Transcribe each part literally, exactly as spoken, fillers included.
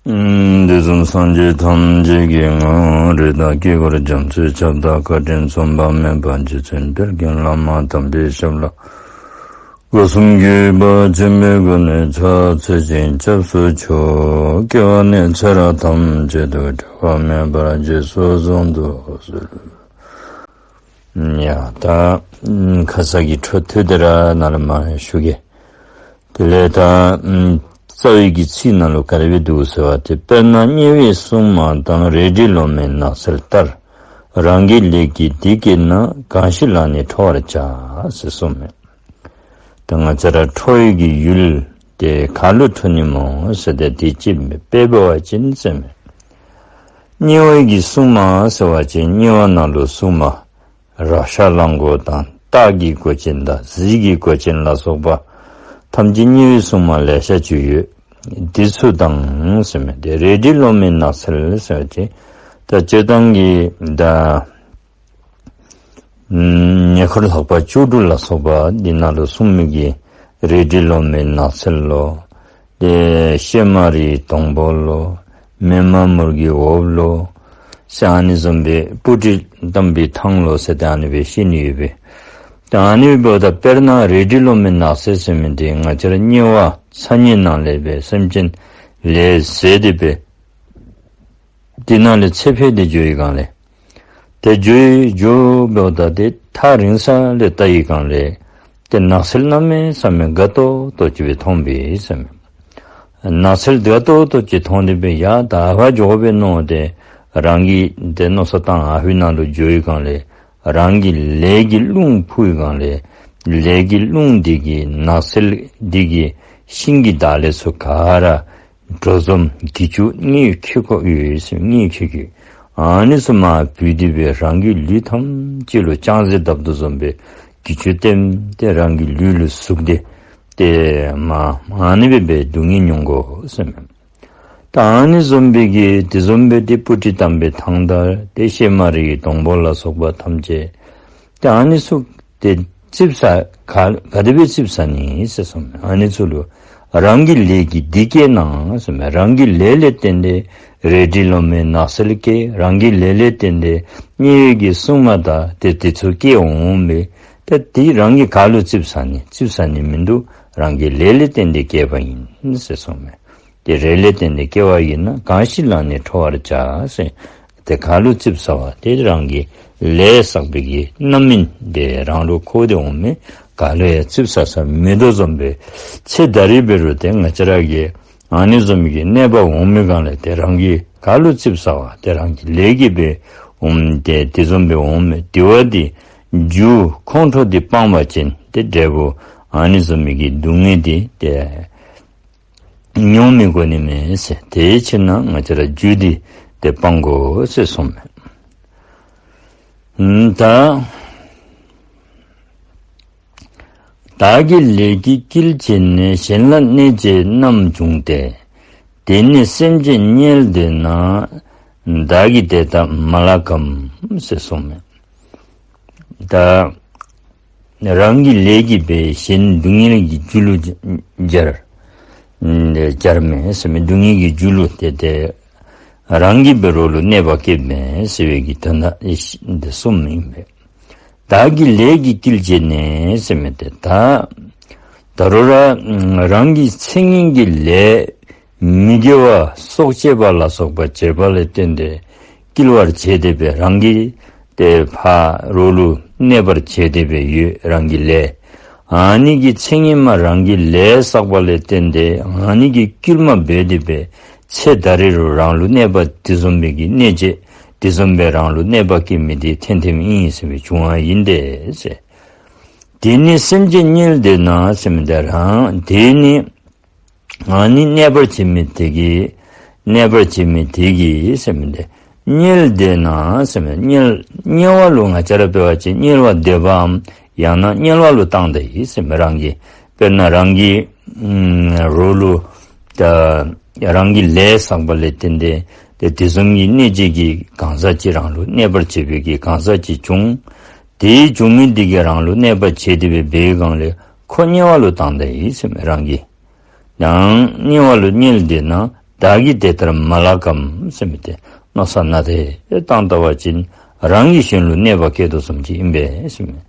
དུས་གསུམ་སངས་རྒྱས་ཐམས་ཅད་ཀྱི་ངོ་བོ། རིགས་དང་དཀྱིལ་འཁོར་རྒྱ་མཚོའི་ཁྱབ་བདག། བཀའ་དྲིན་མཚུངས་པ་མེད་པ། རྗེ་བཙུན་དཔལ་ལྡན་བླ་མ་དམ་པའི་ཞབས་ལ། སྒོ་གསུམ་གུས་པ་ཆེན་པོའི་སྒོ་ནས་ཕྱག་འཚལ་ཞིང་སྐྱབས་སུ་མཆིའོ། སྐྱེ་བ་ནས་ཚེ་རབས་ཐམས་ཅད་དུ་འབྲལ་བ་མེད་པར་རྗེས་སུ་བཟུང་དུ་གསོལ། ཡ་ད་ཁ་ཙ་གི་འཕྲོ་མཐུད་དེ་ར་ནཱ་ལས་མར་ཞུ་གེ། དེ་ལས་ད་རྩ་བའི་གི་ཚིག་ནང་ལུ་ག་དེ་སྦེ་འདུག་ཟེར་བ་ཅིན། དཔེར་ན་དམྱལ་བའི་སྲུང་མ་དང་། རལ་གྲི་ལོ་མའི་ནགས་ཚལ་ལྟར། རང་གི་ལས་ཀྱིས་སྡིག་བགྱིས་ན། གང་ཞིག་ལ་ནི་ཁྲོ་བར་བྱ། ཟེར་གསུངསམ་མས། ད་ང་བཅས་ར་ཁྲོ་བའི་གི་ཡུལ་དེ་ག་ལུ་ཁྲོ་ནི་སྨོ་ཟེར་ཏེ་དེ་ཅིག་དཔེ་འབད་བ་ཅིན་ཟེརཝ་མས། དམྱལ་བའི་གི་སྲུང་མ་ཟེར་བ་ཅིན་དམྱལ་བ་ནང་ལུ་སྲུང་མ་རཀྵ་གླང་མགོ་དང་སྟག་གི་མགོ་ཅན་དང་གཟིག་གི་མགོ་ཅན་ལ་སོགས་པ་ཐམས་ཅད་དམྱལ་བའི་སྲུང་མ་ལེ་ཤ་ཅིག་ཡོད། དེ་ཚུ་དང་ཟེརཝ་མས། དེ་རལ་གྲི་ལོ་མའི་ནགས་ཚལ་ཟེར་བ་ཅིན་ད་སྤྱིར་བཏང་གི་ད་ཉེ་འཁོར་ལྷག་པ་བཅུ་དྲུག་ལ་སོགས་པ་འདི་ནང་ལུ་སྲུང་མི་གི་རལ་གྲི་ལོ་མའི་ནགས་ཚལ་ལོ། ཏེ་གཤེད་མ་རིའི་སྡོང་པོ་ལོ། མེ་མ་མུར་གྱི་འོབས་ལོ། ཟེར་ཨ་ནི་བཟུམ་སྦེ་སྤུ་གྲི་བསྡམས་པའི་ཐང་ལོ་ཟེར་ཏེ་ཨ་ནི་སྦེ་བཤད་ནི་ཡོད་པས། ཏེ་ཨ་ནི་འབདཝ་ད་དཔེར་ན་རལ་གྲི་ལོ་མའི་ནགས་ཚལ་ཟེར་མི་འདི་ང་བཅས་ར་དམྱལ་བ་ཚ་དམྱལ་ནང་ལས་སྦེ་སེམས་ཅན་ལས་ཟད་དེ་སྦེ་དེ་ནང་ལས་ཚེ་འཕོས་ཏེ་འགྱོ་བའི་སྒང་ལས། ཏེ་འགྱོ་འགྱོཝ་ད་ཏེ་ཐག་རིང་ས་ལས་བལྟ་བའི་སྒང་ལས་ཏེ་ནགས་ཚལ་གནམ་མེད་ས་མེད་དགའ་ཏོག་ཏོ་ཅིག་སྦེ་མཐོངམ་མས་ཟེརཝ་མས། ནགས་ཚལ་དགའ་ཏོག་ཏོ་ཅིག་མཐོང་སྟེ་སྦེ་ཡ་ད་ཕར་འགྱོ་དགོ་པས་མནོ་སྟེ་རང་གིས་ཏེ་མནོ་བསམ་བཏང་ཨ་ཕི་ནང་ལུ་འགྱོ་བའི་སྒང་ལས་རང་གི་ལས་ཀྱི་རླུང་འཕུ་བའི་སྒང་ལས་ལས་ཀྱི་རླུང་འདི་གིས་ནགས་ཚལ་འདི་གི་ཤིང་གི་འདབ་ལེབ་ཚུ་ག་ར་དྲོ་འཇམ་གྱི་ཅུ་མངལ་ཁེ་ཁོག་ཡོད་ཟེར་མངལ་ཁེ་ཁེ། ཨ་ནི་ཚུ་མར་བུད་དེ་སྦེ་རང་གི་ལུས་ཐམས་ཅད་ལུ་ལྕང་གཟེར་བརྡབ་དོ་བཟུམ་སྦེ་གྱི་ཅུ་ལྟེམ་སྟེ་རང་གི་ལུས་ལུ་ཟུག་སྟེ་ཏེ་མར་ཨ་ནི་སྦེ་སྦེ་སྡུག་བསྔལ་མྱོང་དགོ་ཟེརཝ་མས། ད་ཨ་ནི་བཟུམ་སྦེ་གི་དེ་བཟུམ་སྦེ་ཏེ་སྤུ་གྲི་བསྡམས་པའི་ཐང་དང་ཏེ་གཤེད་མ་རིའི་སྡོང་པོ་ལ་སོགས་པ་ཐམས་ཅད་ཏེ་ཨ་ནི་ཚུ་ཏེ་ཙིགཔ་ཟ་ག་ག་དེ་སྦེ་ཙིགཔ་ཟ་ནི་ཟེར་གསུངསམ་མས། ཨ་ནི་ཚུ་ལུ་རང་གི་ལས་ཀྱིས་སྡིག་བགྱིས་ན་ཟེརཝ་མས། རང་གི་ལས་ལས་བརྟེན་ཏེ་རལ་གྲི་ལོ་མའི་ནགས་ཚལ་སྐྱེ། རང་གི་ལས་ལས་བརྟེན་ཏེ་དམྱལ་བའི་གི་སྲུང་མ་དང་ཏེ་དེ་ཚུ་སྐྱེ་འོངམ་མས། ཏེ་དེ་རང་གིས་ག་ལུ་ཙིགཔ་ཟ་ནི། ཙིགཔ་ཟ་ནི་མིན་འདུག། རང་གི་ལས་ལས་བརྟེན་ཏེ་སྐྱེས་པ་ཨིན་ཟེར་གསུངསམ་མས། ཏེ་རལ་ལས་བརྟེན་ཏེ་སྐྱེ་བ་ཨིན་ན། གང་ཞིག་ལ་ནི་ཁྲོ་བར་བྱ་ཟེར། ཏེ་ག་ལུ་ཙིགཔ་ཟ་བ་ཏེ་རང་གི་ལས་བསགས་པའི་གི་རྣམ་སྨིན་འདི་རང་ལུ་འཁོར་ཏེ་འོངམ་མས། ག་ལུ་ཡང་ཙིགཔ་ཟ་ས་མེད་དོ་བཟུམ་སྦེ་ཚེ་ད་རེས་འབད་རུང་ཏེ་ང་བཅས་ར་གིས་ཨ་ནི་བཟུམ་གྱི་གནོད་པ་འོང་མི་སྒང་ལས་ཏེ་རང་གིས་ག་ལུ་ཙིགཔ་ཟ་བ་ཏེ་རང་གི་ལས་ཀྱིས་སྦེ་འོངམ་ཏེ་དེ་བཟུམ་སྦེ་འོངམ་མས། དེ་བ་འདི་རྒྱུ་ཁོང་ཁྲོ་འདི་སྤངས་པ་ཅིན་ཏེ་འབྲས་བུ་ཨ་ནི་བཟུམ་མའི་གི་སྡུག་བསྔལ་འདི་ཏེ་མྱོང་མི་དགོ་ནི་མས་ཟེར། དེའི་ཕྱིར་ན་ང་བཅས་ར་རྒྱུ་འདི་ཏེ་སྤང་དགོ་ཟེར་གསུངསམ་མས། ད་བདག་གི་ལས་ཀྱིས་དཀྱིལ་བྱས་ནས། གཞན་ལ་གནོད་བྱེད་རྣམས་བྱུང་སྟེ། དེ་ནི་སེམས་ཅན་དམྱལ་འདི་ན། བདག་གིས་དེ་དག་མ་བརླག་གམ་ཟེར་གསུངསམ་མས། ད་རང་གི་ལས་ཀྱིས་སྦེ་གཞན་སྡུག་བསྔལ་གྱི་རྒྱུ་ལུ་སྦྱར་སྦྱརཝ་མས་ཟེརཝ་མས། སྡུག་བསྔལ་གྱི་རྒྱུ་ལུ་ཏེ་ཏེ་རང་གིས་སྦེ་རོགས་ལུ་གནོད་པ་བསྐྱལཝ་མས་ཟེར་བའི་གི་དོན་དག་འདི་གསུངསམ་ཨིན་པས། བདག་གི་ལས་ཀྱིས་དཀྱིལ་བྱས་ནས་ཟེརཝ་མས། ཏེ་ད་ད་རུང་ར་རང་གི་མཚན་ཉིད་ཀྱི་ལས་མི་དགེ་བ་སྲོག་གཅོད་པ་ལ་སོགས་པ་བྱེད་པ་ལས་བརྟེན་ཏེ་དཀྱིལ་བར་བྱས་ཏེ་སྦེ་རང་གིས་ཏེ་ཕར་རོགས་ལུ་གནོད་པར་བྱས་ཏེ་སྦེ་ཡོད་རང་གི་ལས། ཨ་ནི་གི་མཚན་ཉིད་མ་རང་གི་ལས་བསགས་པ་ལས་བརྟེན་ཏེ་ཨ་ནི་གི་བསྐུལ་མ་འབད་དེ་སྦེ་ཚེ་ད་རེས་རུང་རང་ལུ་གནོད་པ་དེ་བཟུམ་སྦེ་གི་གནོད་བྱེད་དེ་བཟུམ་སྦེ་རང་ལུ་གནོད་པ་བསྐྱལ་མི་འདི་ཐེམ་ཐེམ་ཨིན་ཟེར་བའི་བྱུང་བ་ཨིན་ཏེ་ཟེར། དེ་ནི་སེམས་ཅན་དམྱལ་འདི་ན་ཟེརཝ་མས། ཏེ་རང་དེ་ནི་ཨ་ནི་གནོད་པར་བྱེད་མི་དེ་གིས་གནོད་པར་བྱེད་མི་དེ་གིས་ཟེརཝ་མས། ཏེ་དམྱལ་འདི་ན་ཟེརཝ་མས། དམྱལ་དམྱལ་བ་ལུ་ང་བཅས་ར་འབད་བ་ཅིན་དམྱལ་བ་སྡོད་པའམ་ཡང་ན་དམྱལ་བ་ལུ་བཏང་ད་ཡི་ཟེརཝ་མས། རང་གི་དཔེར་ན་རང་གི་ཨམ་རོགས་ལུ་ད་རང་གི་ལས་བསགས་པ་ལས་བརྟེན་ཏེ་ཏེ་དེ་བཟུམ་གྱི་གནོད་བྱེད་ཀྱི་གང་ཟག་ཅིག་རང་ལུ་གནོད་པར་བྱེད་པའི་གི་གང་ཟག་ཅིག་བྱུང་། དེའི་བྱུང་མི་དེ་གིས་རང་ལུ་གནོད་པ་བྱེད་དེ་སྦེ་འབད་བའི་སྒང་ལས་ཁོ་དམྱལ་བ་ལུ་བཏང་ད་ཡི་ཟེརཝ་མས། རང་གི་ཡང་དམྱལ་བ་ལུ་དམྱལ་འདི་ན་ བདག་གིས་དེ་ལྟར་མ་ལགས་གམ་ཟེར་མི་དེ་མནོ་བསམ་ནན་ཏན་བཏང་ད་པ་ཅིན་རང་གིས་གཞན་ལུ་གནོད་པ་བཀལ་དོ་བཟུམ་ཅིག་ཨིན་པས་ཟེར་མི།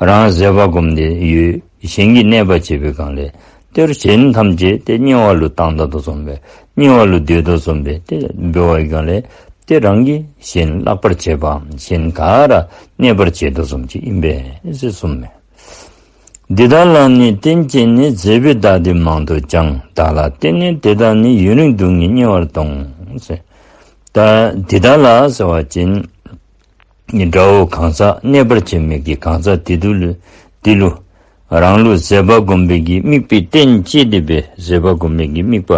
རང་བཟོད་པ་སྒོམ་སྟེ་ཡོད། གཞན་གྱིས་གནོད་པ་བྱེད་པའི་སྒང་ལས་དེ་རུ་གཞན་ཐམས་ཅད་དེ་དམྱལ་བ་ལུ་བཏང་ད་དོ་བཟུམ་སྦེ་དམྱལ་བ་ལུ་སྡོད་དོ་བཟུམ་སྦེ་དེ་འབད་བའི་སྒང་ལས་དེ་རང་གིས་གཞན་བརླག་པར་བྱེད་པའམ་གཞན་ག་ར་གནོད་པར་བྱེད་དོ་བཟུམ་ཅིག་ཨིན་པས་ཟེར་གསུངས་མས། འདི་དག་ལ་ནི་བརྟེན་བྱས་ནས། བཟོད་པས་བདག་འདི་མང་དུ་བྱང་། བདག་ལ་བརྟེན་ནས་དེ་དག་ནི། ཡུན་རིང་སྡུག་བསྔལ་དམྱལ་བར་ལྟུང་། ཟེར། ད་འདི་དག་ལ་ཟེར་བ་ཅིན་ནི་དགྲ་བོ་གང་ཟག་གནོད་པར་བྱེད་མི་གི་གང་ཟག་དེ་དུ་ལུ་དེ་ལུ་རང་ལུ་བཟོད་པ་སྒོམ་པའི་གི་དམིགས་པའི་རྟེན་བཅས་ཏེ་སྦེ་བཟོད་པ་སྒོམ་པའི་གི་དམིགས་པ་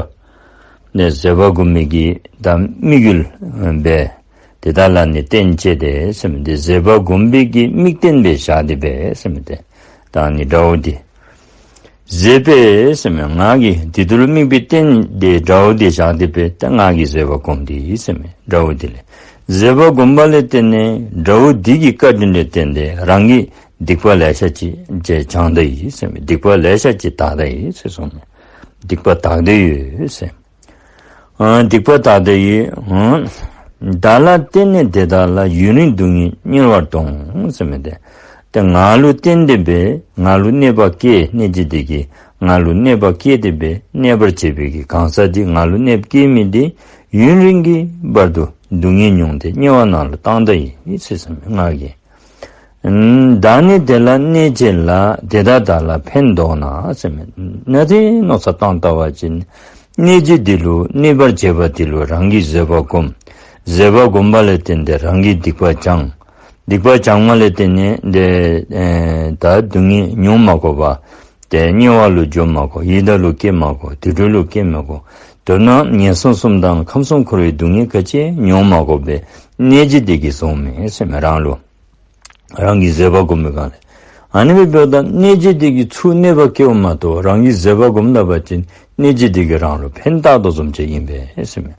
ནས་བཟོད་པ་སྒོམ་པའི་གི་ད་དམིགས་ཡུལ་སྦེ་དེ་དག་ལ་ནི་བརྟེན་བྱས་ཏེ་ཟེར་མི་དེ་བཟོད་པ་སྒོམ་པའི་གི་དམིགས་རྟེན་སྦེ་བཞག་སྟེ་སྦེ་ཟེར་མི་དེ་ད་ནི་དགྲ་བོ་དེ་བཟོད་པས་ཟེར་མི་ང་གིས་དེ་དུ་ལུ་དམིགས་པའི་རྟེན་དེ་དགྲ་བོ་དེ་བཞག་སྟེ་སྦེ་ད་ང་གིས་བཟོད་པ་སྒོམ་སྟེ་ཟེར་མི་དགྲ་བོ་དེ་ལས་བཟོད་པ་སྒོམ་པ་ལས་བརྟེན་ནས་དགྲ་བོ་དེ་གི་བཀའ་དྲིན་ལས་བརྟེན་ཏེ་རང་གི་སྡིག་པ་ལེ་ཤ་ཅིག་བྱང་ད་ཡི་ཟེར་མི་སྡིག་པ་ལེ་ཤ་ཅིག་དག་ད་ཡི་ཟེར་གསུངས་མི། སྡིག་པ་དག་སྟེ་ཡོད་ཟེར། ཨ་སྡིག་པ་དག་སྟེ་ཡོད། ཨ་བདག་ལ་བརྟེན་ནས་དེ་དག་ལ། ཡུན་རིང་སྡུག་བསྔལ་དམྱལ་བར་ལྟུང་ཟེར་མི་དེ། ཏེ་ང་ལུ་བརྟེན་ཏེ་སྦེ་ང་ལུ་གནོད་པ་བཀལ་གནོད་བྱེད་དེ་གིས་ང་ལུ་གནོད་པ་བཀལ་ཏེ་སྦེ་གནོད་པར་བྱེད་པའི་གི་གང་ཟག་དེ་ང་ལུ་གནོད་པ་བཀལ་མི་དེ་ཡུན་རིང་གི་བར་དུ་སྡུག་བསྔལ་མྱོང་སྟེ་དམྱལ་བ་ནང་ལུ་བཏང་ད་ཡི་ཟེར་གསུངས་མི་ང་གིས། བདག་ནི་དེ་ལ་གནོད་བྱེད་ལ། དེ་དག་བདག་ལ་ཕན་འདོགས་ན་ཟེར་མི། ནན་ཏན་མནོ་བསམ་བཏང་ད་པ་ཅིན་གནོད་བྱེད་དེ་ལུ་གནོད་པར་བྱེད་པ་དེ་ལུ་རང་གིས་བཟོད་པ་སྒོམ། བཟོད་པ་སྒོམ་པ་ལས་བརྟེན་ཏེ་རང་གི་སྡིག་པ་བྱང་། སྡིག་པ་བྱང་བ་ལས་བརྟེན་ནས་དེ་ཨེ་ད་སྡུག་བསྔལ་མྱོང་མ་དགོ་པར་དེ་དམྱལ་བ་ལུ་འགྱོ་མ་དགོ། ཡི་དྭགས་ལུ་སྐྱེ་མ་དགོ། དུད་འགྲོ་ལུ་སྐྱེ་མ་དགོ། མདོར་ན་ངན་སོང་གསུམ་དང་ཁམས་གསུམ་འཁོར་བའི་སྡུག་བསྔལ་ག་ཅི་མྱོང་མ་དགོ་པའི་གནོད་བྱེད་དེ་གིས་བཟུང་མི་ཟེར་མི་རང་ལུ། རང་གིས་བཟོད་པ་སྒོམ་པའི་སྒང་ལས། ཨ་ནི་སྦེ་འབདཝ་ད་གནོད་བྱེད་དེ་གིས་ཚུར་གནོད་པ་བཀལཝ་མ་གཏོགས་རང་གིས་བཟོད་པ་སྒོམ་ད་པ་ཅིན་གནོད་བྱེད་དེ་གིས་རང་ལུ་ཕན་བཏགས་དོ་བཟུམ་ཅིག་ཨིན་པས་ཟེར་མས།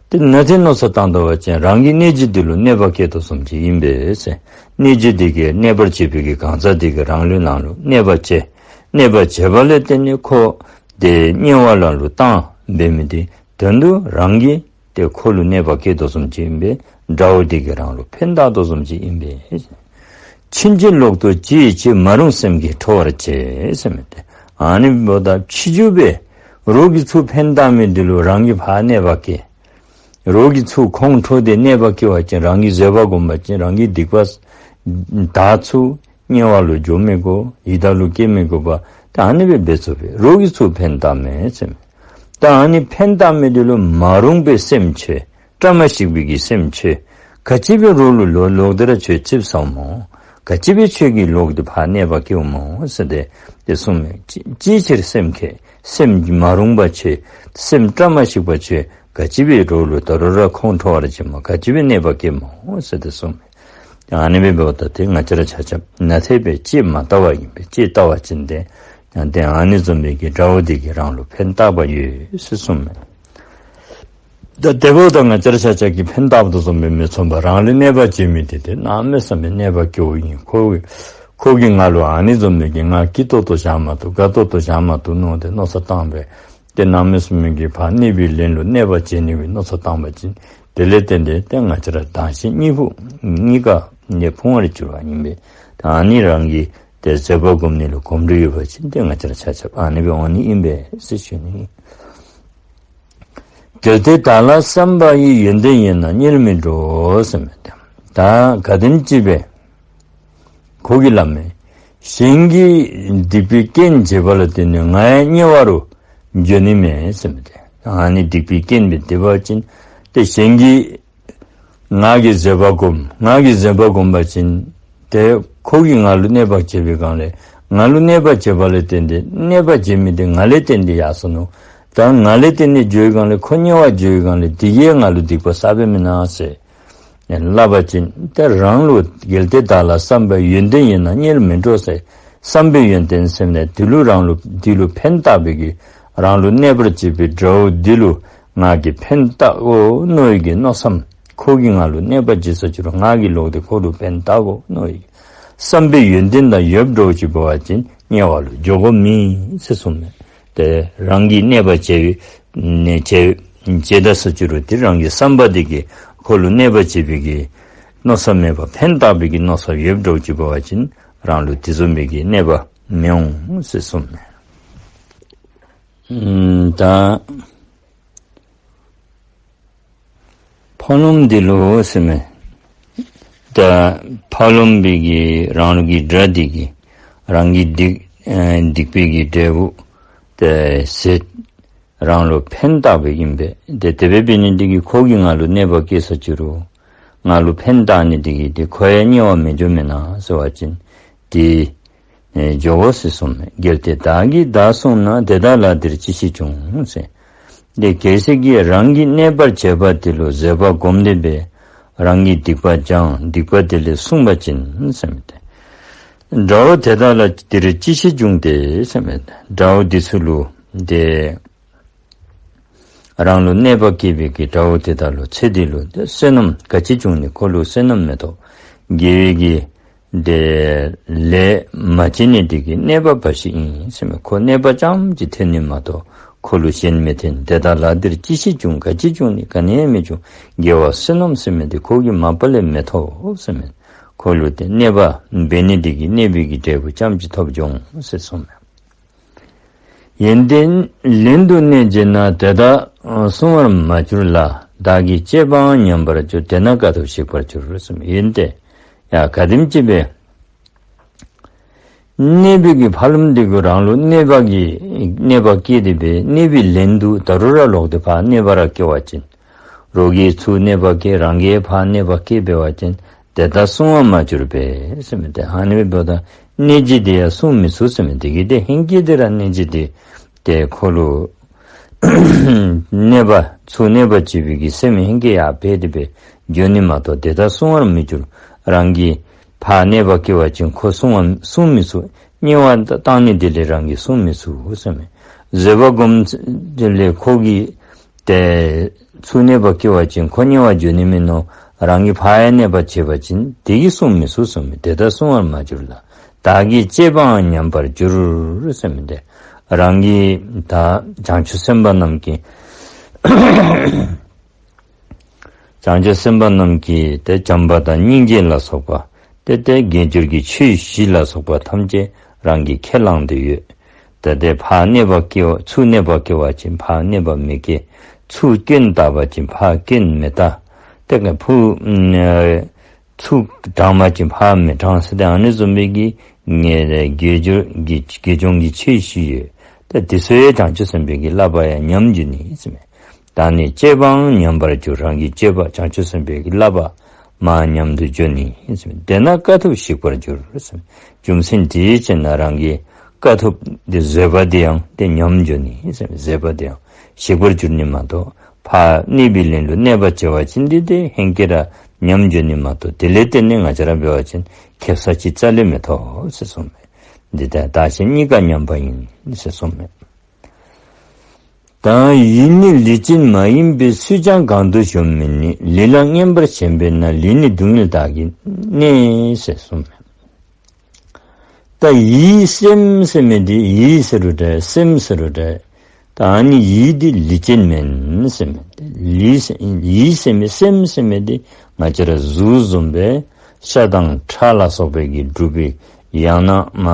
དེ་ནན་ཏན་མནོ་བསམ་བཏང་ད་པ་ཅིན་རང་གིས་གནོད་བྱེད་དེ་ལུ་གནོད་པ་བཀལ་དོ་བཟུམ་ཅིག་ཨིན་པས་ཟེར། གནོད་བྱེད་དེ་གིས་གནོད་པར་བྱེད་པའི་གི་གང་ཟག་དེ་གིས་རང་ལུ་ནང་ལུ་གནོད་པ་བྱེད། གནོད་པ་བྱེད་པ་ལས་བརྟེན་ནས་ཁོ་དེ་དམྱལ་བ་ནང་ལུ་བཏང་འབད་མི་དེ་དོན་དུ་རང་གིས་ཏེ་ཁོ་ལུ་གནོད་པ་བཀལ་དོ་བཟུམ་ཅིག་ཨིན་པས། དགྲ་བོ་དེ་གིས་རང་ལུ་ཕན་བཏགས་དོ་བཟུམ་ཅིག་ཨིན་པས། ཕྱིན་ཅི་ལོག་ཏུ་ཅིའི་ཕྱིར། མ་རུངས་སེམས་ཀྱིས་ཁྲོ་བར་བྱེད་ཟེར་མི་དེ། ཨ་ནི་འབདཝ་ད་ཕྱི་འགྱུར་སྦེ་རོགས་ཀྱིས་ཚུར་ཕན་བཏགས་མི་དེ་ལུ་རང་གིས་ཕར་གནོད་པ་བཀལ། རོགས་ཀྱིས་ཚུར་ཁོང་ཁྲོ་སྟེ་གནོད་པ་བཀལ་བ་ཅིན་རང་གིས་བཟོད་པ་སྒོམ་པ་ཅིན་རང་གི་སྡིག་པ་དག་ཚུར་དམྱལ་བ་ལུ་འགྱོ་མི་དགོ། ཡི་དྭགས་ལུ་སྐྱེ་མི་དགོ་པར་ད་ཨ་ནི་སྦེ་འབད་ཚུགས་པས། རོགས་ཀྱིས་ཚུར་ཕན་བཏགས་མི་ཟེར་མི། ད་ཨ་ནི་ཕན་བཏགས་མི་དེ་ལུ་མ་རུངས་པའི་སེམས་ཆེ། བཀྲ་མ་ཤིས་པའི་གི་སེམས་ཆེ། ག་ཅི་སྦེ་རོགས་ལུ་ལོག་ལོག་སྟེ་ར་ཁྱོད་ཅིག་བསམ་སྨོ། ག་ཅི་སྦེ་ཁྱོད་ཀྱིས་ལོག་སྟེ་ཕར་གནོད་པ་བཀལཝ་སྨོ་ཟེར་ཏེ་དེ་གསུངས་མས། ཅི་ཅིའི་ཕྱིར་སེམས་ཁེ་སེམས་མ་རུངས་པ་ཆེ། སེམས་བཀྲ་མ་ཤིས་པ་ཆེ། ག་ཅི་སྦེ་རོགས་ལུ་ད་རུང་ར་ཁོང་ཁྲོ་བར་བྱེད་སྨོ། ག་ཅི་སྦེ་གནོད་པ་བཀལ་སྨོ་ཟེར་ཏེ་གསུངས་མས། ཨ་ནི་སྦེ་འབདཝ་ད་ཏེ་ང་བཅས་ར་ཆ་ཁྱབ་ནན་ཏན་སྦེ་ཅིག་མ་བལྟ་བ་ཨིན་པས། ཅིག་བལྟ་བ་ཅིན་ཏེ་ཡང་ཏེ་ཨ་ནི་བཟུམ་མའི་གི་དགྲ་བོ་དེ་གིས་རང་ལུ་ཕན་བཏགས་པ་ཡོད་ཟེར་གསུངས་མས། ད་དེ་འབདཝ་ད་ང་བཅས་ར་ཆ་ཁྱབ་ཀྱིས་ཕན་བཏགས་པ་དོ་བཟུམ་སྦེ་མི་མཚོན་པར་རང་ལུ་གནོད་པ་བྱེད་མི་དེ་ཏེ་གནམ་མེད་ས་མེད་གནོད་པ་བཀལཝ་ཨིན། ཁོ་ཁོ་གིས་ང་ལུ་ཨ་ནི་བཟུམ་མའི་གི་ང་སྐྱིད་ཏོག་ཏོ་བཞག་མ་བཏུབ། དགའ་ཏོག་ཏོ་བཞག་མ་བཏུབ་མནོ་སྟེ་མནོ་བསམ་བཏང་སྦེ་ཏེ་གནམ་མེད་ས་མེད་ཀྱི་ཕར་གནོད་པའི་ལན་ལུ་གནོད་པ་བྱེད་ནི་སྦེ་མནོ་བསམ་བཏང་པ་ཅིན་དེ་ལས་བརྟེན་ཏེ་ཏེ་ང་བཅས་ར་བདག་གཞན་གཉིས་པོ་གཉིས་ཀ་ནི་ཕུང་བར་འགྱུར་བ་ཨིན་པས། ད་ཨ་ནི་རང་གིས་ཏེ་བཟོད་པ་སྒོམ་ནི་ལུ་གོམས་འདྲིས་ཡོད་པ་ཅིན་ཏེ་ང་བཅས་ར་ཆ་ཁྱབ་ཨ་ནི་སྦེ་འོང་ནི་ཨིན་པས་ཟེར་ཞུ་ནི། གལ་ཏེ་བདག་ལ་བསམ་པ་ཡི། ཡོན་ཏན་ཡོད་ན་དམྱལ་མི་འགྲོ་ཟེར་མི་དེ། ད་ག་དེམ་ཅིག་སྦེ་ཁོ་གིས་སླབ་མས། གཞན་གྱིས་སྡིག་པའི་རྐྱེན་བྱེད་པ་ལ་བརྟེན་ནས་ང་ཡང་དམྱལ་བ་རུ་འགྱོ་ནི་མས་ཟེར་མི་དེ། ཨ་ནི་སྡིག་པའི་རྐྱེན་སྦེ་སྡིག་པ་ཅིན་ཏེ་གཞན་གྱིས་ང་གིས་བཟོད་པ་སྒོམ། ང་གིས་བཟོད་པ་སྒོམ་པ་ཅིན་ཏེ་ཁོ་གིས་ང་ལུ་གནོད་པ་བྱེད་པའི་སྒང་ལས་ང་ལུ་གནོད་པ་བྱེད་པ་ལས་བརྟེན་ཏེ་གནོད་པ་བྱེད་མི་དེ་ང་ལས་བརྟེན་ཏེ་ཡར་སོ་ནུག། ད་ང་ལས་བརྟེན་ཏེ་འགྱོ་བའི་སྒང་ལས་ཁོ་དམྱལ་བ་འགྱོ་བའི་སྒང་ལས་དེ་གིས་ང་ལུ་སྡིག་པ་བསགས་པས་མེན་ན་ཟེར་སླབ་པ་ཅིན་ཏེ་རང་ལུ་གལ་ཏེ་བདག་ལ་བསམ་པ་ཡོན་ཏན་ཡོད་ན་དམྱལ་མི་འགྲོ་ཟེར། བསམ་པའི་ཡོན་ཏན་ཟེར་ནི་དེ་ལུ་རང་ལུ་དེ་ལུ་ཕན་བཏགས་པའི་གི་རང་ལུ་གནོད་པར་བྱེད་པའི་དགྲ་བོ་དེ་ལུ་ང་གིས་ཕན་བཏགས་དགོ་མནོ་བའི་གི་མནོ་བསམ། ཁོ་གིས་ང་ལུ་གནོད་པ་བྱེད་ས་ཅི་རུང་ང་གིས་ལོག་སྟེ་ཁོ་ལུ་ཕན་བཏགས་དགོ་མནོ་བའི་བསམ་པའི་ཡོན་ཏན་དང་ཡོདཔ་འགྱོ་ཅི་འབད་བ་ཅིན་དམྱལ་བ་ལུ་འགྱོ་དགོ་མེད་ཟེར་གསུངས་མས། ཏེ་རང་གིས་གནོད་པ་བྱེད་ནི་བྱེད་ བྱེད་ད་ཟེར་ཅི་རུང་དེ་རང་གི་བསམ་པ་དེ་གིས་ཁོ་ལུ་གནོད་པ་བྱེད་པའི་གི་མནོ་བསམ་མེད་པར་ཕན་བཏགས་པའི་གི་མནོ་བསམ་ཡོདཔ་འདྲཝ་ཅིག་འབད་བ་ཅིན་རང་ལུ་དེ་བཟུམ་མའི་གི་གནོད་པ་མི་འོང་ཟེར་གསུངསམ་མས། ཨམ་ད་ཕ་ལུམ་འདི་ལུ་ཟེར་མས། ད་ཕ་ལུམ་པའི་གི་རང་ལུ་གི་དགྲ་འདི་གིས་རང་གི་སྡིག་ཨེ་སྡིག་པའི་གི་འབྲས་བུ་དེ་ཟད་རང་ལུ་ཕན་བཏགས་པའི་ཨིན་པས། དེ་དེ་སྦེ་འབད་ནི་འདི་གིས་ཁོ་གིས་ང་ལུ་གནོད་པ་བཀལ་ས་ཅི་རུང་ང་ལུ་ཕན་བཏགས་ནི་འདི་གིས་དེ་ཁོ་ཡང་དམྱལ་བར་མི་འགྱོ་མེན་ན་ཟེར་བ་ཅིན་དེ་ཨེ་འགྱོ་དགོ་ཟེར་གསུངསམ་མས། གལ་ཏེ་བདག་གིས་བདག་བསྲུངས་ན། དེ་དག་ལ་འདིར་ཅི་ཞིག་འབྱུང་ཟེར། དེ་གལ་སྲིད་ཀྱིས་རང་གིས་གནོད་པར་བྱེད་པ་དེ་ལུ་བཟོད་པ་བསྒོམས་ཏེ་སྦེ་རང་གི་སྡིག་པ་སྦྱང་སྡིག་པ་དེ་ལས་བསྲུང་བ་ཅིན་ཟེར་མས། དེ་དགྲ་བོ་དེ་དག་ལ་འདིར་ཅི་ཞིག་འབྱུང་སྟེ་ཟེར་མས། དགྲ་བོ་འདི་ཚུ་ལུ་དེ་རང་ལུ་གནོད་པ་བཀལ་བའི་གི་དགྲ་བོ་དེ་དག་ལུ་ཚེ་འདི་ལུ་དེ་བསོད་ནམས་ག་ཅི་བྱུང་ནི། ཁོ་ལུ་བསོད་ནམས་མི་ཐོབ། དགེ་བའི་གི་དེ་ལས་མ་བྱས་ནི་འདི་གིས་གནོད་པ་འབའ་ཞིག་ཨིན་ཟེར་མས། ཁོ་གནོད་པ་རྐྱངམ་གཅིག་ཐོན་ནི་མ་གཏོགས་ཁོ་ལུ་གཞན་མི་ཐོན། དེ་དག་ལ་འདིར་ཅི་ཞིག་འབྱུང་། ག་ཅི་འབྱུང་ནི། ག་ནི་ཡང་མི་འབྱུང་། དགེ་བ་བསོད་ནམས་ཟེར་མི་འདི་ཁོ་གིས་མ་པ་ལས་མི་ཐོབ་ཟེར་མས། ཁོ་ལུ་དེ་གནོད་པ་འབད་ནི་འདི་གིས་གནོད་པའི་གི་འབྲས་བུ་རྐྱངམ་གཅིག་ཐོབ་འགྱོ་འོང་ཟེར་གསུངསམ་མས། ཡོན་ཏན་ལེན་དུ་གནོད་བྱེད་ན། དེ་དག་བསྲུང་བར་མ་གྱུར་ལ། བདག་གིས་སྤྱད་པའང་ཉམས་པར་འགྱུར། དེས་ན་དཀའ་ཐུབ་ཞིག་པར་འགྱུར་ཟེར་མས། ཡོན་ཏན་ཡང་ག་དེམ་ཅིག་སྦེ་གནོད་པའི་གི་ཕ་ལུམ་འདི་གིས་རང་ལུ་གནོད་པ་གི་གནོད་པ་བཀལ་ཏེ་སྦེ་གནོད་པའི་ལན་དུ་ད་རུང་ར་ལོག་སྟེ་ཕར་གནོད་པ་ར་བཀལ་བ་ཅིན་རོགས་ཀྱིས་ཚུར་གནོད་པ་བཀལ་རང་གིས་ཕར་གནོད་པ་བཀལ་འབད་བ་ཅིན་དེ་དག་བསྲུང་བར་མ་གྱུར་པས་ཟེར་མས། དེ་ཨ་ནི་འབདཝ་ད་གནོད་བྱེད་དེ་ཡང་བསྲུང་མི་ཚུགས་ཟེར་མས། དེ་གིས་དེ་ཧེང་སྐལ་དེ་ར་གནོད་བྱེད་དེ་དེ་ཁོ་ལུ་གནོད་པ་ཚུར་གནོད་པ་བྱེད་པའི་གི་སེམས་ཧེང་སྐལ་ཡར་འཕེལ་ཏེ་སྦེ་འགྱོ་ནི་མ་གཏོགས་དེ་དག་བསྲུང་བར་མི་འགྱུར། རང་གིས་ཕར་གནོད་པ་བཀལ་བ་ཅིན་ཁོ་བསྲུང་བ་བསྲུང་མི་ཚུགས། དམྱལ་བར་བཏང་ནི་དེ་ལས་རང་གིས་བསྲུང་མི་ཚུགས་ཟེར་མས། བཟོད་པ་བསྒོམ་དེ་ལས་ཁོ་གིས་དེ་ཚུར་གནོད་པ་བཀལ་བ་ཅིན་ཁོ་དམྱལ་བར་འགྱོ་ནི་མིན་ནུག། རང་གིས་ཕར་ཡང་གནོད་པ་བྱེད་པ་ཅིན་དེ་གིས་བསྲུང་མི་ཚུགས་གསུངས་མས། དེ་དག་བསྲུང་བར་མ་གྱུར་ལ། བདག་གིས་སྤྱད་པའང་ཉམས་པར་འགྱུར་ཟེར་མི་འདི་རང་གིས་ད་བྱང་ཆུབ་སེམས་དཔའ་རྣམས་ཀྱིས་བྱང་ཆུབ་སེམས་དཔའ་རྣམས་ཀྱིས་ཏེ་བྱམས་པ་དང་སྙིང་རྗེ་ལ་སོགས་པ་ཏེ་ཏེ་དགེ་སྦྱོར་གྱི་ཆོས་བཞི་ལ་སོགས་པ་ཐམས་ཅད་རང་གིས་ཁས་བླངས་ཏེ་ཡོད། ཏེ་ཏེ་ཕར་གནོད་པ་བཀལ་བ་ཚུར་གནོད་པ་བཀལ་བ་ཅིན་ཕར་གནོད་པ་མི་བཀལ། ཚུར་སྐྱོན་བཏགས་པ་ཅིན་ཕར་སྐྱོན་མི་བཏགས། ཏེ་ཕུ་ཚུར་དྲང་པ་ཅིན་ཕར་མི་དྲང་ཟེར་ཏེ་ཨ་ནི་བཟུམ་སྦེ་གི་ངེས་དགེ་སྦྱོར་གྱི་དགེ་སྦྱོར་གྱི་ཆོས་བཞི་ཡོད། ཏེ་དེ་ཚུ་ཡང་བྱང་ཆུབ་སེམས་དཔའི་གི་བསླབ་པ་ཡང་ཉམས་འགྱོ་ནི་ཟེར་མས། བདག་ནི་སྤྱད་པའང་ཉམས་པར་འགྱུར། རང་གི་སྤྱོད་པ་བྱང་ཆུབ་སེམས་དཔའི་གི་བསླབ་པ་མར་ཉམས་སུ་འགྱོ་ནི་ཟེར་མས། དེས་ན་དཀའ་ཐུབ་ཞིག་པར་འགྱུར་ཟེར་མས། རྒྱུ་མཚན་དེའི་ཕྱིར་ན་རང་གི་དཀའ་ཐུབ་དེ་བཟོད་པ་དེ་ཡང་དེ་ཉམས་འགྱོ་ནི་ཟེར་མས། བཟོད་པ་དེ་ཡང་ཞིག་པར་འགྱུར་ནི་མ་གཏོགས་ཕར་གནོད་པའི་ལན་ལུ་གནོད་པ་བྱེད་པ་ཅིན་དེ་དེ་ཧེང་སྐལ་ར་ཉམས་འགྱོ་ནི་མ་གཏོགས་དེ་ལས་བརྟེན་ནས་ང་བཅས་ར་འབད་བ་ཅིན་ཁེབ་ས་ཅིག་རྩ་ལས་མི་ཐོབ་ཟེར་གསུངས་མས། འདི་ལྟར་བདག་གཞན་གཉིས་ཀ་ཉམས་པ་ཡིན་ཟེར་གསུངས་མས། ད་ཡིད་ནི་ལུས་ཅན་མ་ཡིན་པས། སུས་ཀྱང་གང་དུ་གཞོམ་མི་ནུས། ལུས་ལ་མངོན་པར་ཞེན་པས་ན། ལུས་ནི་སྡུག་བསྔལ་དག་གིས་གནོད་ཟེར་གསུངས་མས། ད་ཡིད་སེམས་ཟེར་མི་འདི་ཡིད་ཟེར་རུང་འདྲ་སེམས་ཟེར་རུང་འདྲ། ད་ཨ་ནི་ཡིད་འདི་ལུས་ཅན་མེན་ཟེར་མི་འདི་ལུས་ཡིད་ཟེར་མི་སེམས་ཟེར་མི་འདི་ང་བཅས་ར་གཟུགས་བཟུམ་སྦེ་ཤ་དང་ཁྲག་ལ་སོགས་པའི་གིས་གྲུབ་པའི་ཡང་ན་མ་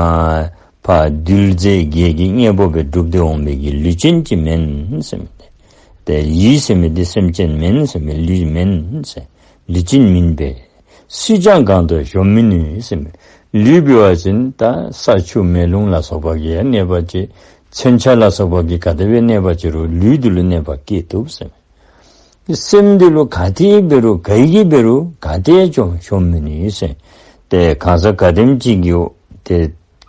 ཕར་རྡུལ་རྫས་བརྒྱད་ཀྱི་དངོས་པོ་སྦེ་གྲུབ་སྟེ་འོང་བའི་གི་ལུས་ཅན་ཅིག་མེན་ཟེར་མི་འདི། ཏེ་ཡིད་ཟེར་མི་འདི་སེམས་ཅན་མེན་ཟེར་མི་ལུས་མེན་ཟེར། ལུས་ཅན་མིན་པས། སུས་ཀྱང་གང་དུ་གཞོམ་མི་ནུས་ཟེར་མི། ལུས་འབད་བ་ཅིན་ད་ས་ཆུ་མེ་རླུང་ལ་སོགས་པ་གིས་གནོད་པ་བྱེད། མཚོན་ཆ་ལ་སོགས་པ་གིས་ག་དེ་སྦེ་གནོད་པ་བྱེད་རུང་ལུས་འདི་ལུ་གནོད་པ་བཀལ་བཏུབ་ཟེར་མི། སེམས་འདི་ལུ་ག་དེ་འབད་རུང་ག་གིས་འབད་རུང་ག་དེ་ཀྱང་གཞོམ་མི་ནུས་ཟེར། ཏེ་གང་ཟག་ག་དེམ་ཅིག་གིས་ཏེ་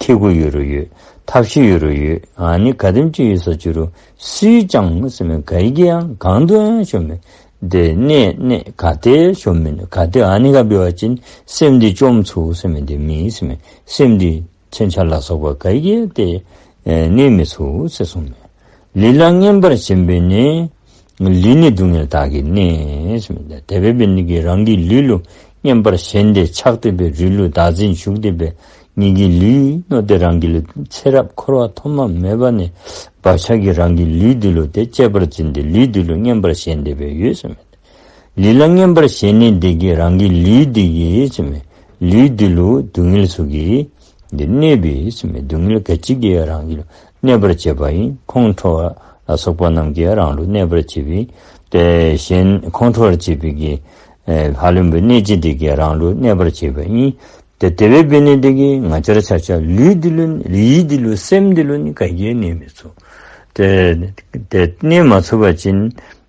ཁེ་གུ་ཡོད་རུང་ཡོད། ཐབས་ཤེས་ཡོད་རུང་ཡོད། ཨ་ནི་ག་དེམ་ཅིག་ཡོད་ས་ཅི་རུང་སུས་ཀྱང་ཟེར་མི་ག་གིས་ཡང་གང་དུ་ཡང་གཞོམ་མི་ཏེ་གནོད་གནོད་ག་དེ་གཞོམ་མི་ནུས། ག་དེ་ཨ་ནི་ག་འབད་བ་ཅིན་སེམས་འདི་བཅོམ་ཚུགས་ཟེར་མི་འདི་མེད་ཟེར་མི། སེམས་འདི་མཚོན་ཆ་ལ་སོགས་པ་ག་གིས་ཏེ་ཨེ་གནོད་མི་ཚུགས་ཟེར་གསུངས་མས། ལུས་ལ་མངོན་པར་ཞེན་པས་ནི། ལུས་ནི་སྡུག་བསྔལ་དག་གིས་གནོད་ཟེར་མི་འདི། དེ་སྦེ་འབད་ནི་གིས་རང་གི་ལུས་ལུ་མངོན་པར་ཞེན་ཏེ་ཆགས་ཏེ་སྦེ་ལུས་ལུ་བདག་འཛིན་ཞུགས་ཏེ་སྦེ་ ངེ་གི་ལུས་མནོ་སྟེ་རང་གི་ལུས་ཚེ་རབས་འཁོར་བ་ཐོག་མ་མེད་པ་ནས་བག་ཆགས་ཀྱིས་རང་གི་ལུས་འདི་ལུ་ཏེ་གཅེས་པར་འཛིན་ཏེ་ལུས་འདི་ལུ་བརྔན་པར་ཞེན་ཏེ་སྦེ་ཡོད་ཟེར་མས། ལུས་ལ་བརྔན་པར་ཞེན་ནི་འདི་གིས་རང་གི་ལུས་འདི་གིས་ཟེར་མས། ལུས་འདི་ལུ་སྡུག་བསྔལ་ཚུ་གིས་འདི་གནོདཔ་ཨིན་ཟེར་མས། སྡུག་བསྔལ་ག་ཅི་གིས་རང་གི་ལུ་གནོད་པར་བྱེད་པ་ཨིན། ཁོང་ཁྲོ་བ་ལ་སོགས་པ་རྣམས་ཀྱིས་རང་ལུ་གནོད་པར་བྱེད་པ་ཨིན། ཏེ་གཞན་ཁོང་ཁྲོ་བར་བྱེད་པའི་གི་ཨེ་ཧ་ལམ་པའི་གནོད་བྱེད་འདི་གིས་རང་ལུ་གནོད་པར་བྱེད་པ་ཨིན། ཏེ་དེ་སྦེ་འབད་ནི་འདི་གིས་ང་བཅས་ར་ཆ་ཁྱབ་ལུས་འདི་ལུ་ལུས་འདི་ལུ་སེམས་འདི་ལུ་ནི་ག་གིས་གནོད་མི་ཚུགས། ཏེ་ཏེ་གནོད་མ་ཚུགས་པ་ཅིན་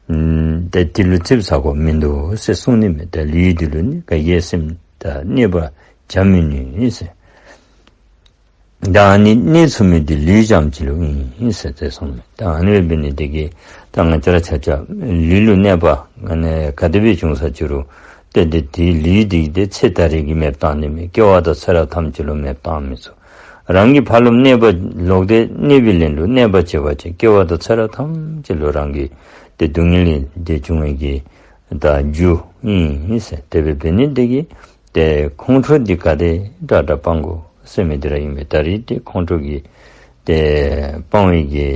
ཨམ་ཏེ་འདི་ལུ་ཙིགཔ་ཟ་དགོཔ་མིན་འདུག་ཟེར་གསུངས་ནི་མས། ཏེ་ལུས་འདི་ལུ་ནི་ག་གིས་སེམས་ད་གནོད་པ་བྱ་མི་ནུས་ཟེར། ད་ཨ་ནི་གནོད་ཚུགས་མི་འདི་ལུས་རྐྱངམ་གཅིག་ལུ་ཨིན་ཟེར་ཏེ་གསུངས་མས། ད་ཨ་ནི་སྦེ་འབད་ནི་འདི་གིས་ད་ང་བཅས་ར་ཆ་ཁྱབ་ལུས་ལུ་གནོད་པ་ཨ་ནི་ག་དེ་སྦེ་བྱུང་ས་ཅི་རུང་ཏེ་འདི་འདི་ལུས་འདི་ཏེ་ཚེ་ད་རེས་ཀྱི་མེདཔ་བཏང་ནི་མེན། སྐྱེ་བ་དང་ཚེ་རབས་ཐམས་ཅད་ལུ་མེདཔ་བཏང་མི་ཚུགས། རང་གིས་ཕར་ལུ་གནོད་པ་ལོག་སྟེ་གནོད་པའི་ལན་ལུ་གནོད་པ་བྱེད་པ་ཅིན་སྐྱེ་བ་དང་ཚེ་རབས་ཐམས་ཅད་ལུ་རང་གི་ཏེ་སྡུག་བསྔལ་འདི་འབྱུང་བའི་གི་ད་རྒྱུ་ཨིན་ཟེར། དེ་སྦེ་འབད་ནི་འདི་གིས་ཏེ་ཁོང་ཁྲོ་འདི་ག་དེ་དྲག་དྲག་སྤང་དགོ་ཟེར་མི་འདི་ར་ཨིན་པས། ད་རེས་ཏེ་ཁོང་ཁྲོ་གི་ཏེ་སྤང་བའི་གི་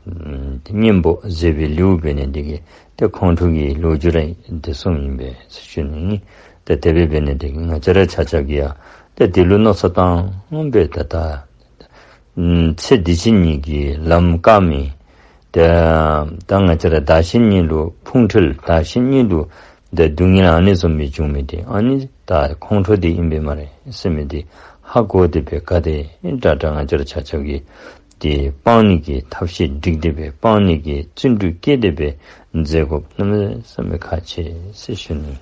ཨམ་གཉེན་པོ་མཛད་པའི་ལེའུ་འབད་ནི་འདི་གིས་ཏེ་ཁོང་ཁྲོ་གི་ལོ་རྒྱུས་ར་འདི་གསུངམ་ཨིན་པས་ཟེར་ཞུ་ནི་ཨིན། ཏེ་དེ་སྦེ་འབད་ནི་འདི་གིས་ང་བཅས་ར་ཆ་ཁྱབ་ཀྱིས་ཡང་ཏེ་འདི་ལུ་མནོ་བསམ་བཏང་སྦེ་ད་ད་ཨམ་ཚེ་འདི་ཕྱི་གཉིས་ཀྱི་ལམ་བཀག་མི་ཏེ་ད་ང་བཅས་ར་བདག་གཞན་གཉིས་ལུ་ཕུང་ཁྲོལ་བདག་གཞན་གཉིས་ལུ་ཏེ་སྡུག་བསྔལ་ཨ་ནི་བཟུམ་སྦེ་འབྱུང་མི་འདི་ཨ་ནི་ད་ཁོང་ཁྲོ་འདི་ཨིན་པས་སྨ་རེ་ཟེར་མི་འདི་ཧ་གོ་སྟེ་སྦེ་ག་དེ་དྲག་དྲག་ང་བཅས་ར་ཆ་ཁྱབ་ཀྱིས་ཏེ་སྤང་ནི་གི་ཐབས་ཤེས་སྒྲིག་སྟེ་སྦེ་སྤང་ནི་གི་བརྩོན་འགྲུས་བསྐྱེད་དེ་སྦེ་མཛད་དགོཔ་གནམ་མེད་ས་མེད་ཁག་ཆེ་ཟེར་ཞུ་ནི།